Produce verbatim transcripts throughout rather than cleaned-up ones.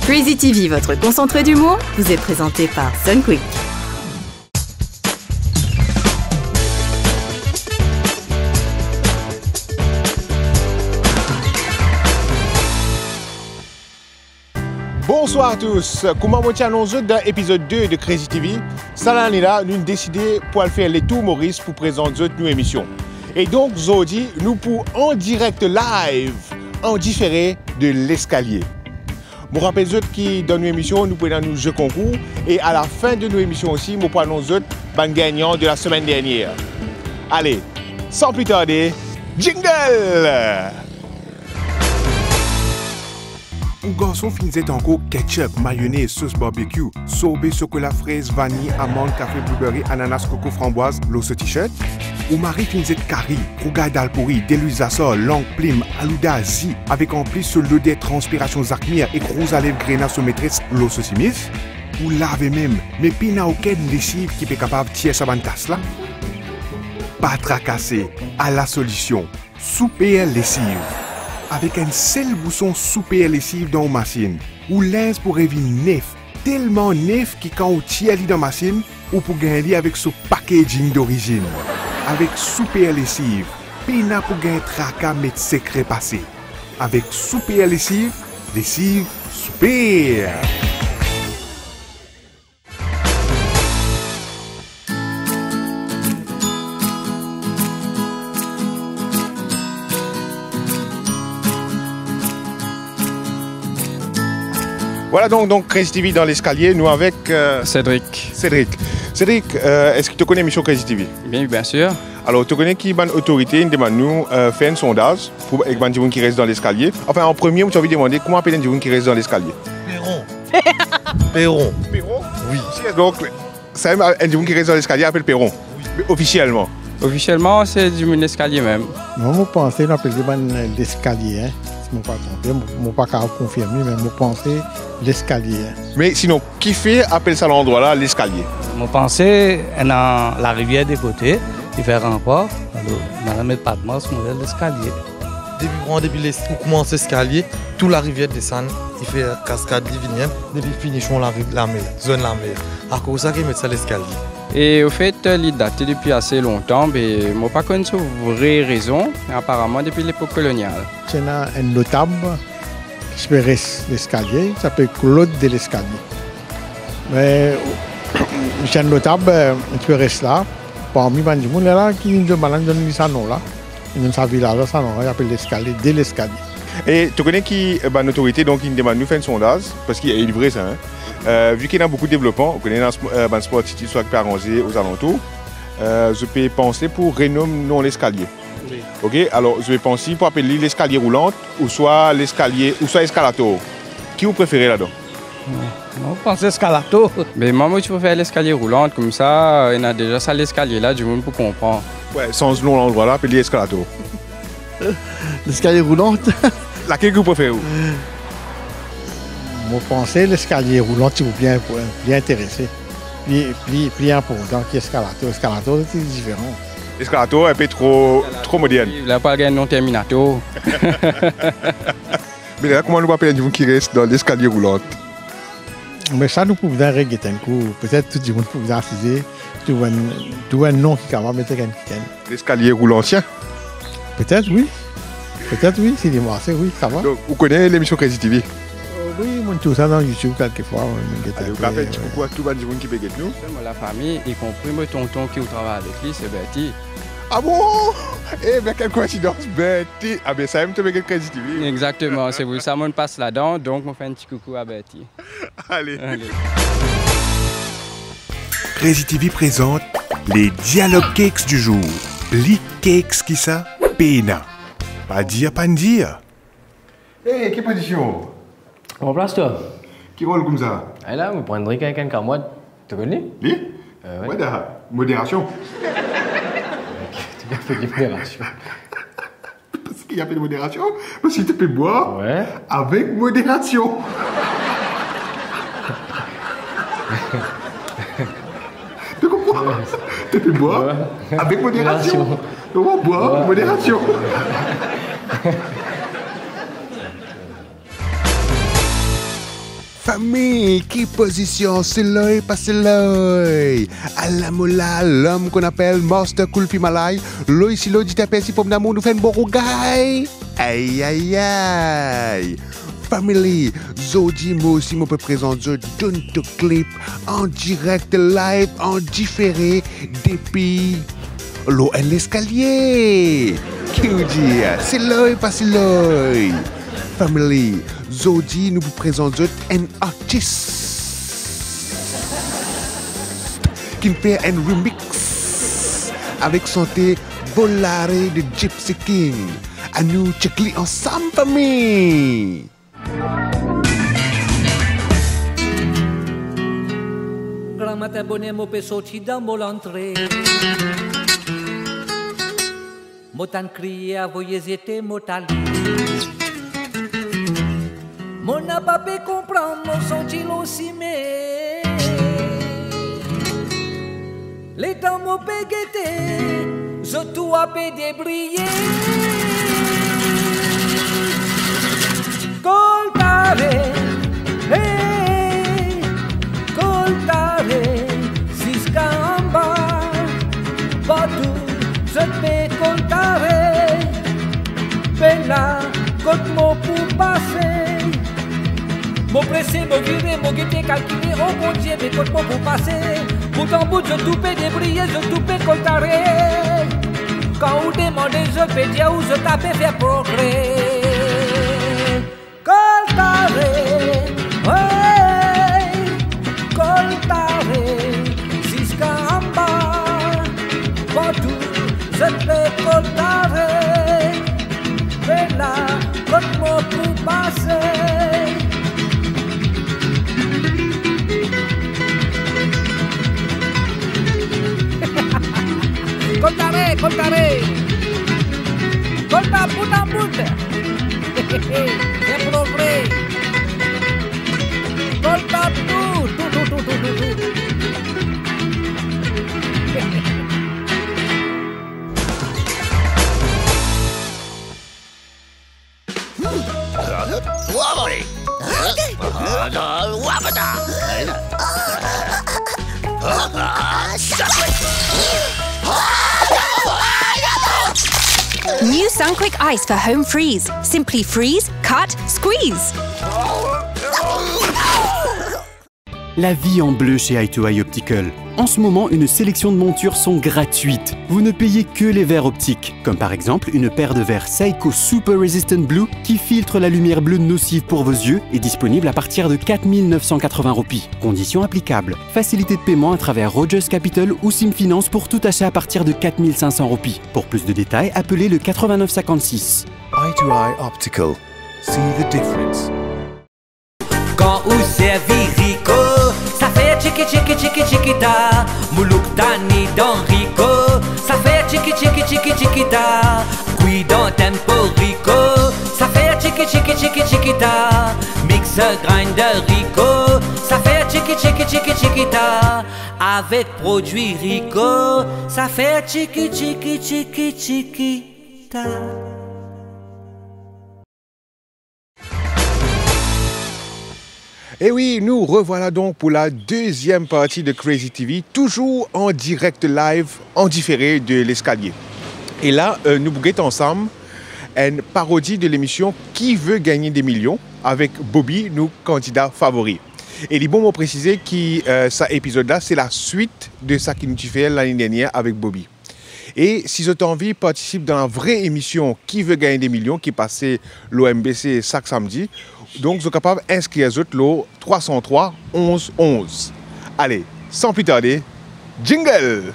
Crazy T V, votre concentré d'humour, vous est présenté par Sunquick. Bonswar tous. Kouma mo ti anons zot dan epizod de de Crazy T V, sa lane la, nou deside pou al fer letour Moris pou prezant zot nou emision. E donk, zordi, nou pou an direk live, an difere de Leskalie. Mo rapel zot ki dan nou emision, nou pou ena nou ze konkour, e a la fin de nou emision osi, mo pou anons zot bann gagnan de la semenn dernier. Ale, san pli tarde, jingle! Ou garson finn zet ankor ketchup, mayonez, sos barbecue, sorbe sokola, frez, vaniy, amann, kafe, blueberry, ananas, koko, franbwaz lor so t-shirt? Ou mari finn zet kari, rougay dal pouri, delwil zasar, lang plim, alouda, zi, avek anplis so loder transpirasion zakmir ek rouz a lev grena so metres lor so simiz? Ou lave mem, me pena okenn lesiv ki pe kapav tir sa bann tas la? Pa trakase, ala solision. Super Lesiv. Avek enn sel bouson Super Lesiv dan ou masinn, ou linz pou revinn nef, telman nef ki kan ou tir li dan masinn, ou pou gagn li avek so packaging dorizinn. Avek Super Lesiv, pena pou gagn traka met sekre pase. Avek Super Lesiv, lesiv super! Vwala donk, donk Crazy T V dan leskalie, nou avek, euh, Cédric. Cédric. Cédric, euh, eski to kone emision Crazy T V? Bien, bien sûr. Alor, to kone ki bann otorite inn demann nou, euh, fer enn sondaz pou, ek bann dimoun ki res dan leskalie. Anfin, an premie, mo ti anvi demande, kouma apel enn dimoun ki res dan leskalie? Peron. Peron. Peron? Wi. Si, donk, sa mem, enn dimoun ki res dan leskalie apel peron. Wi. Me ofisielman? Ofisielman, se dimoun leskalie mem. Non, mo panse nou apel li bann leskalie, hein. Si mo pa tronpe, mo, mo pa kapav konfirme, me mo panse leskalie, hein. Me sinon, kifer apel sa landrwa la leskalie? Mo panse ena larivier de kote, li fer ranpar, alor, nou al met pat mars, nou apel leskalie. Depi, pran depi les-, ou koumans leskalie, tou larivier desann, li fer kaskad, li vini, hein, depi finision lari-, lamer, zone lamer. Akoz sa ki met sa leskalie. E ofet, li date depi ase lontan, be mo pa konn so vre rezon, aparaman depi lepok kolonial. Ti ena enn notab ki ti pe res leskalie, li apel Claude de Lescalier. Me, ti enn notab, eh, ti pe res la, parmi bann dimoun la, ki vinn donn, bann la donn li sa nom la. Li donn sa vilaz la sa nom la, li apel Leskalie, de Leskalie. E to kone ki, eh, bann otorite, donk, inn demann nou fer enn sondaz, parski, eh, li vre sa, hein. Eh, vi ki ena boukou devlopman, ou kone, ena sp-, eh, bann sport city, swa ki pe aranze ozalantour, eh, zot pe panse pou renom nom leskalie. Wi. Ok, alor, zot pe panse pou apel li leskalie roulant, ouswa leskalie, ouswa eskalator. Ki ou prefere ladan? Mo panse eskalator. Me mwa, mo ti prefer leskalie roulant, koumsa, ena deza sa leskalie la, dimoun pou konpran. Wi, sanz nom landrwa la, apel li eskalator. Leskalie roulant. Lakel ki ou prefere ou? Mo panse leskalie roulant ti pou pli, pli interese, pli, pli, pli inportan ki eskalator. Eskalator, se diferan. Eskalator, inpe tro, tro modern. La, pou al gagn nom Terminator. Me la, kouma nou pou apel enn dimoun ki res dan leskalie roulant? Me sa, nou pou bizin reget enn kou. Petet tou dimoun pou bizin asize, trouv enn, trouv enn nom ki kapav met enn kikenn. Leskalie roulant, tiens. Petet, wi. Petet, wi, si li marse, wi, sa va. Donk, ou kone lemision Crazy T V? Euh, wi, monn trouv sa dan YouTube kelkefwa, wi, monn get. Ale, ou kapav fer enn ti koukou a tou bann dimoun ki pe get nou? Mo lafami, ikonpri mo tonton ki ou travay avek li, se Bertie. Ah bon? Eh ben, quelle coïncidence, Bertie. Ah ben, sa mem to pe get Crazy T V. Exactement, c'est pour ça monn pas ladan, donk mo fer enn ti koukou a Bertie. Ale. Ale. Crazy T V prezant les dialogues cakes du jour. Pli cakes ki sa, pena. Pa dir, pa dir. Eh, ki pozision? Ranplas twa. Ki rol koumsa? Ala, mo pran drik avek enn kamarad. To konn li? Li? Euh, wi. Wi, dan moderasion. To pe fer moderasion. Parski li apel moderasion, parski to pe bwar, wi, avek moderasion. To konpran? Wi. To pe bwar, wi, avek moderasion. Moderasion. To konpran? Bwar, wi, moderasion. Fami, ki pozision, se loy pa se loy? Ala mo la, lom konn apel Master Kulfi Malay, loy si loy, dite apersi pomdamour, nou fer enn bon rougay. Ay, ay, ay. Family, zordi mo osi mo pe prezant zot Don't Talk Clip an direk, live, an difere depi lor enn leskalie. Ki ou dir? Se loy pa se loy? Family, zordi nou pou prezant zot enn artis ki'nn fer enn remix avek sante Volare de Gypsy King. Anou chek li ansam, fami. Gramatin boner mo pe sorti dan mo lantre. Mo tann kriye, avoye zete, mo t ale. Mo napa pe konpran, mo sorti lor sime. Letan mo pe gete, zot tou ape debriye. Koltare, hey, koltare, ziska anba, partou zot pe koltare. Be la, kot mo pou pase? Mo prese, mo vire, mo gete, kalkile, o Bondie, be kot mo pou pase? Bout an bout, zot tou pe debriye, zot tou pe koltare. Kan ou demande zot, pe dir ou zot ape fer progre. Koltare, wey, koltare, ziska anba, partou zot pe koltare. Be la, kot mo pou pase? Koltare, koltare. Kolta bout an bout. Fer progre. Kolta tou, tou, tou. New Sun Quick Ice for home freeze. Simply freeze, cut, squeeze. La vie en bleu chez Eye to Eye Optical. En ce moment, une sélection de montures sont gratuites. Vous ne payez que les verres optiques, comme par exemple une paire de verres Seiko Super Resistant Blue qui filtre la lumière bleue nocive pour vos yeux, est disponible à partir de quatre mille neuf cent quatre-vingts roupies. Conditions applicables. Facilité de paiement à travers Rogers Capital ou Sim Finance pour tout achat à partir de quatre mille cinq cents roupies. Pour plus de détails, appelez le quatre-vingt-neuf cinquante-six. Eye to Eye Optical. See the difference. Kan ou servi Rico, sa fer tchiki tchiki tchiki tchikita. Moulouk tani dan Rico, sa fer tchiki tchiki tchiki tchikita. Kwi dan Tempo Rico, sa fer tchiki tchiki tchiki tchikita. Mixer grinder Rico, sa fer tchiki tchiki tchiki tchikita. Avek prodwi Rico, sa fer tchiki tchiki tchiki tchikita. E wi, nou revwala donk pou la deziem parti de Crazy T V, touzour an direk live, an difere de leskalie. E la, euh, nou pou get ansam enn parodi de lemision Qui veut gagner des millions avek Bobby, nou kandida favori. E li bon mo presize ki, euh, sa epizod la, se laswit de sa ki nou ti fer lane dernier avek Bobby. E si zot anvi partisip dan la vre emision Qui veut gagner des millions ki pase lor M B C sak samdi, donk zot kapav inskrir zot lor trwa san trwa onz onz. Ale, san pli tarde, jingle!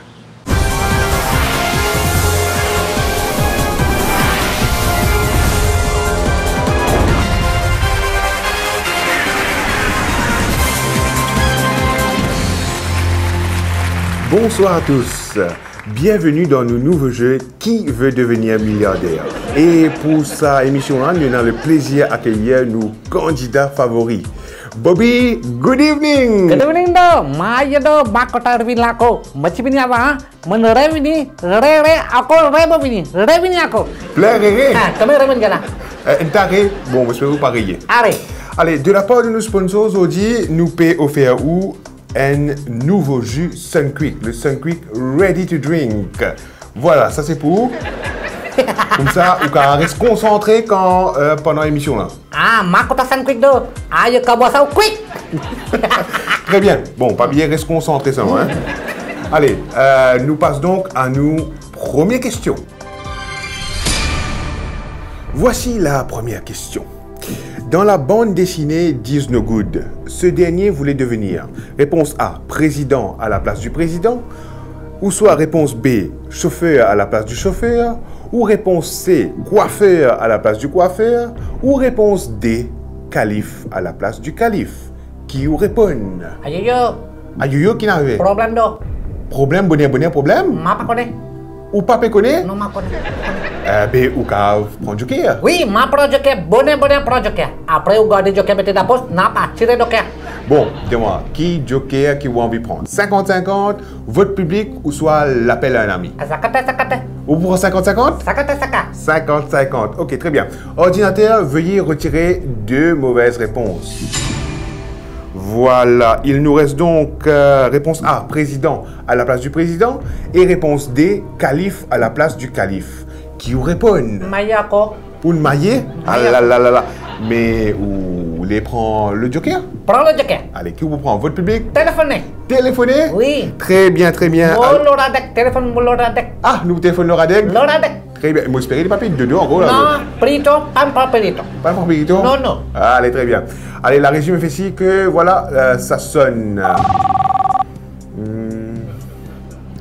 Bonsoir à tous. Bienvenue dans nos nouveaux jeux Qui veut devenir milliardaire. E pou sa emision la, nou ena le plezir akeyir nou kandida favori. Bobby, good evening! Good evening do, ma ye do, ma kota revinn la ko. Mo ti vini avan, hein? Mo revini, re, re, ankor re mo vini, revini ankor. Plen re, re? Ha, kouma revini la? Eh, enn ta re, bon, mo espere ou pa reye. Are. Ale, de lapar de nou sponsor, zordi nou pe ofer ou enn nouvo zi Sunquick, le Sunquick Ready to Drink. Vwala, sa se pou ou. Koumsa, ou kav res konsantre kan, euh, pandan lemision la. Ah, ma kontan Sunquick do. Ah, yo kav bwar sa ou kwik. Tre bien. Bon, pa bliye res konsantre selman, hein. Ale, euh, nou pas donk a nou premie kestion. Voici la première question. Dans la bande dessinée Diznogoud, ce dernier voulait devenir, réponse A, président à la place du président, ou soit réponse B, chauffeur à la place du chauffeur, ou réponse C, coiffeur à la place du coiffeur, ou réponse D, calife à la place du calife. Ki ou reponn? Ayoyo. Ayoyo, ki nave? Problem do. Problem, boner, boner, problem? Ma pa kone. Ou pa pe kone? Non, ma kone. Eh be, ou kav pran Joker? Wi, ma pran Joker, boner, boner, pran Joker. Apre, ou gard Joker mete dan pos, napa, tire Joker. Bon, di mwa, ki Joker ki ou anvi pran? Sinkant sinkant, vot piblik ouswa lapel a enn ami? Sinkant sinkant. Ou pran sinkant sinkant? Sinkant sinkant. Sinkant sinkant. Ok, très bien. Ordinateur, veuillez retirer deux mauvaises réponses. Voilà, il nous reste donc, euh, réponse A, président à la place du président, et réponse D, calife à la place du calife. Ki ou reponn? Maye ankor. Ou maye? Maye. Ah là là là là. Me ou le pran le Joker? Pran le Joker. Ale, ki ou pou pran? Vot piblik? Telefone. Telefone? Wi. Très bien, très bien. Mo Al- Loradeg, telefonn mo Loradeg. Ah, nou telefonn Loradeg? Loradeg. Très bien. Mo espere li pa pe dodo ankor la. Non, Prito, pa pran Prito. Pa pran Prito? Non, non. Ale, très bien. Ale, la régie me fait signe que, voilà, euh, ça sonne. Hmm.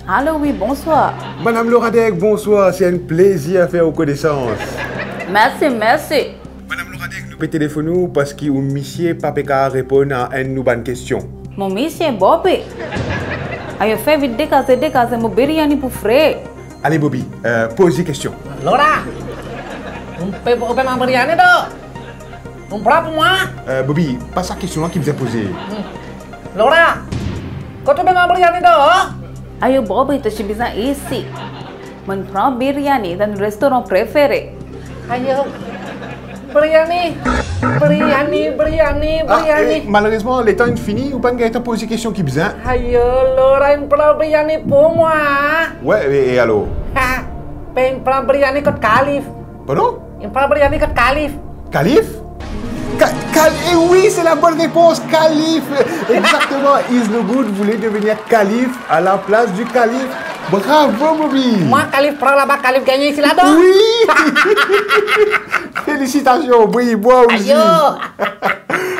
Alo, wi, bonswar. Madam Loradeg, bonswar. Se enn plezir fer ou konesans. Mersi, mersi. Madam Loradeg, nou pe telefonn ou parski ou misie pa pe kav reponn a enn nou bann kestion. Mo misie Bobi. Ayo fer vit dekaze, dekaze, mo biryani pou fre. Ale, Bobi, euh, poz li kestion. Lora, ou pe, ou pe manz biryani do? Ou pran pou mwa? Euh, Bobi, pa sa kestion la ki bizin poze. Hmm. Lora, kot ou pe manz biryani do? Ayo, Bobi, to ti bizin isi. Mo'nn pran biryani dan restoran prefere. Ayo. Biryani, biryani, biryani, ah, biryani. Eh, malerezman, letan inn fini, ou pa'nn gagn letan poze kestion ki bizin. Ayo, Lora inn pran biryani pou mwa. Wi, e, e alor? Ha, pa'nn pran biryani kot kalif. Pardon? Inn pran biryani kot kalif. Kalif? Ka-, kal-, eh oui, c'est la bonne réponse, kalif. Exactement, Is No Good voulait devenir kalif à la place du calife. Bravo, Bobi. Mwa kalif pran laba, kalif gagne isi la do. Oui. Félicitations, Bobi, mwa osi. Ayo.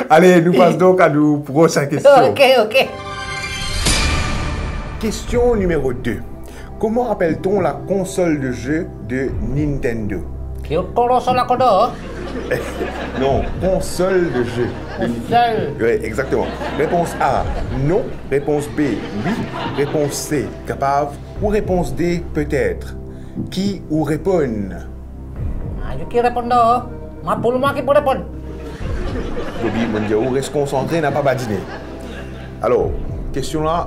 Ale, nou pas donk a nou prosin kestion. Ok, ok. Question numéro deux. Comment appelle-t-on la console de jeu de Nintendo? Ki konsol la kodo? Non, console de jeu. Konsol. Oui, exactement. Réponse A, non. Réponse B, oui. Réponse C, kapav. Ou réponse D, peut-être. Ki ou reponn? Ah, yo ki reponn do? Mwa pou mwa ki pou reponn. Bobi, mo'nn dir ou res konsantre, napa badine. Alor, kestion la.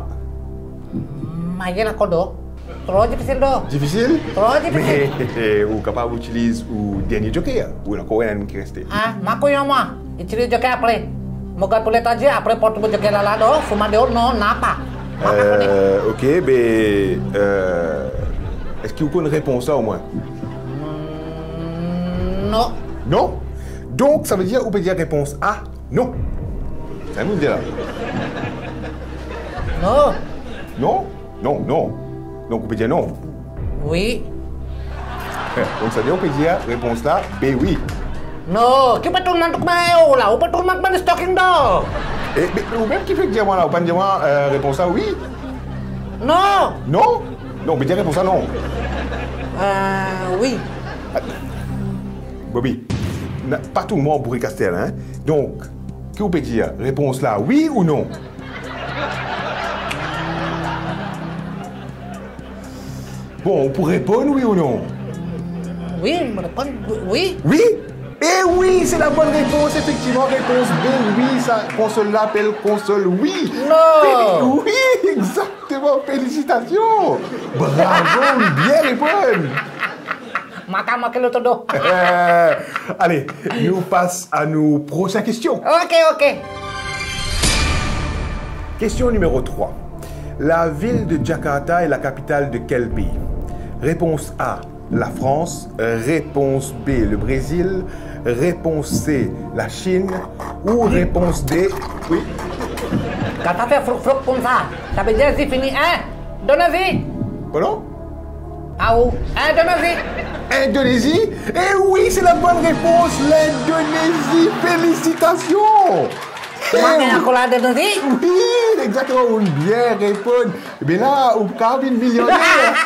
Maye la kodo. Tro difisil do. Difisil? Tro difisil. Me ou kapav itiliz ou dernie joker, ou ena ankor enn ki reste. Ah, ma kouyon mwa. Itiliz joker apre. Mo gard pou letan dir, apre port mo joker la la do, fou mande, oh non, napa. Mwa pa kone. Euh, ok, be, euh, eski ou konn repons la omwin? Mm, non. Non? Donk, sa ve dir ou pe dir repons A, non. Sa nou dir la. Non. Non? Non, non. Donk, ou pe dir non. Wi. Eh, donk, sa ve dir ou pe dir repons la, be wi. Non, ki pe tourn mwa kouma enn la, ou pe tourn mwa kouma enn stocking do. E, be, ou mem ki fek dir mwa la, ou pa'nn dir mwa, euh, repons la, wi? Non. Non? Non, ou pe dir repons la, non. Euh, wi. Bobi, na, pa tourn mwa boure kastel, hein. Donk, ki ou pe dir, repons la, wi ou non? Bon, ou pou reponn wi ou non? Wi, mo reponn wi. Wi? E wi, c'est la bonne réponse, effectivement, réponse B, wi, sa konsol la apel konsol wi. Non. Wi, exactement, félicitations. Bravo, bien reponn. Matam, ok, lo todo. Ale, nou pas a nou prosin kestion. Ok, ok. Question numéro trois. La ville de Jakarta est la capitale de quel pays ? Réponse A, la France. Réponse B, le Brésil. Réponse C, la Chine. Ou réponse D, oui. Kan sa fer frouk frouk koumsa, sa ve dir zi fini, hein? Donn zi. Pardon? Ah, ou, hein, donn zi. Indonésie? Eh oui, c'est la bonne réponse, l'Indonésie. Félicitations! Mwa gagn ankor Indonésie? Oui, exactement, ou bien reponn. Be la, ou kapav vinn milioner.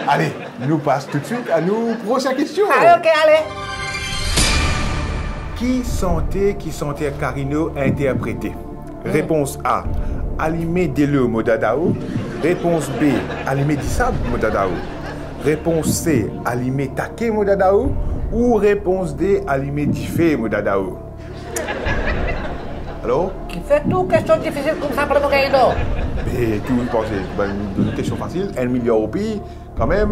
Ale, nou pas toutswit a nou prosin kestion. Ale, ok, ale. Ki sante ki santer Carino interprete? Hmm. Réponse A, alime delo mo dada o. Réponse B, alime disab mo dada o. Réponse C, alime take mo dada o. Ou réponse D, alime dife mo dada o. Alor? Kifer tou kestion difisil koumsa pou mo gagn la? Be tou, ou panse, bann, bann kestion fasil, enn miliar roupi, kanmem,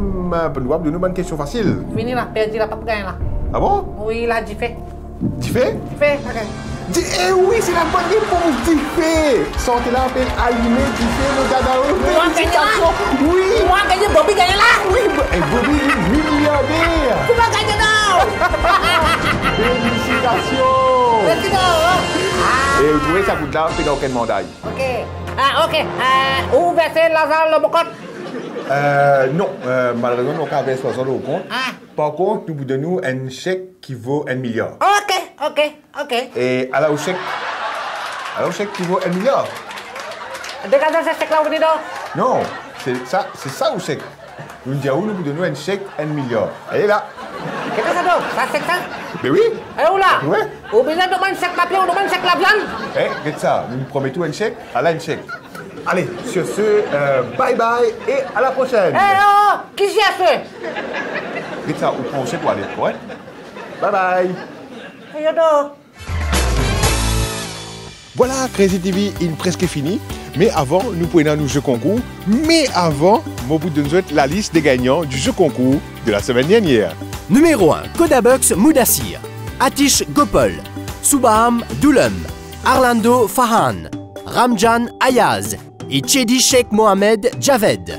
pou nou, nou donn bann kestion fasil. Fini la, perdi la, pa pou gagn la. Ah bon? Wi, la dife. Dife? Dife, ok. Di-, eh oui, c'est la bonne réponse, dife. Sante la apel Alime dife mo dada o. Mwa gagn la? Félicitations. Oui. Mwa gagn, Bobby gagn la? Oui, bo-, eh, Bobby, miliarder. Mwa gagn la? Félicitations. Mersi, non? Ah. E ou trouve sa kout la, pe dan okenn manday. Ok. Ah, ok. Euh, ou verse larzan lor mo kont? Euh, non. Euh, malerezman, nou pa kav vers larzan lor ou kont. Ah. Par kont, nou pou donn ou enn sek ki vo enn miliar. Ok, ok, ok. E ala ou sek. Ala ou sek ki vo enn miliar. Degaz sa sek la, ou vini dan? Non, se sa, se sa ou sek. Nou dir ou, nou pou donn ou enn sek enn miliar. Ala la. Get sa donk, sa sek sa? Be wi. E ou la? Wi. Ou bizin donn mwa enn sek papie, ou donn mwa enn sek laviann? Eh, get sa, nou promet ou enn sek, ala enn sek. Allez, sur ce, euh, bye bye et à la prochaine. Eh, oh, ki sur ce? Get sa, ou pran ou sek, ou ale, korek? Bye bye. Ayo do. Vwala, Crazy T V inn preske fini, me avan, nou pou ena nou ze konkour. Me avan, mo pou donn zot lalis de gagnan di ze konkour de la semenn dernier. Nimero enn, Kodabucks Mudasir, Atish Gopal, Subham Dulam, Arlando Fahan, Ramjan Ayaz e Chedi Sheikh Mohamed Javed.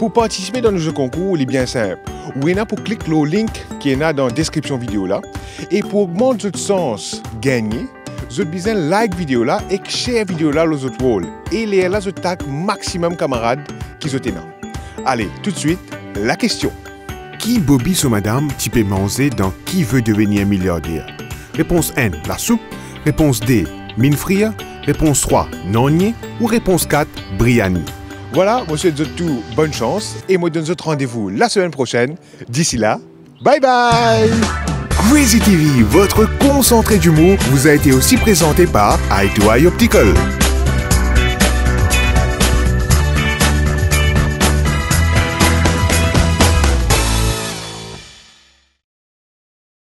Pou partisipe dan nou ze konkour, li bien sinp. Ou ena pou klik lor link ki ena dan deskripsion video la. E pou ogmant zot sans gagne, zot bizin like video la ek share video la lor zot wall. E lerla zot tag maximum kamarad ki zot ena. Ale, toutswit, lakestion. Ki Bobby so madam ti pe manze dan Qui veut devenir milliardaire? Repons enn, lasoup. Repons de, minn frir. Repons trwa, nanye. Ou repons kat, briani. Vwala, mo swet zot tou bonn sans e mo donn zot randevou lasemenn prosenn. D'ici là, bye bye! Crazy T V, votre concentré d'humour, vous a été aussi présenté par Eye to Eye Optical.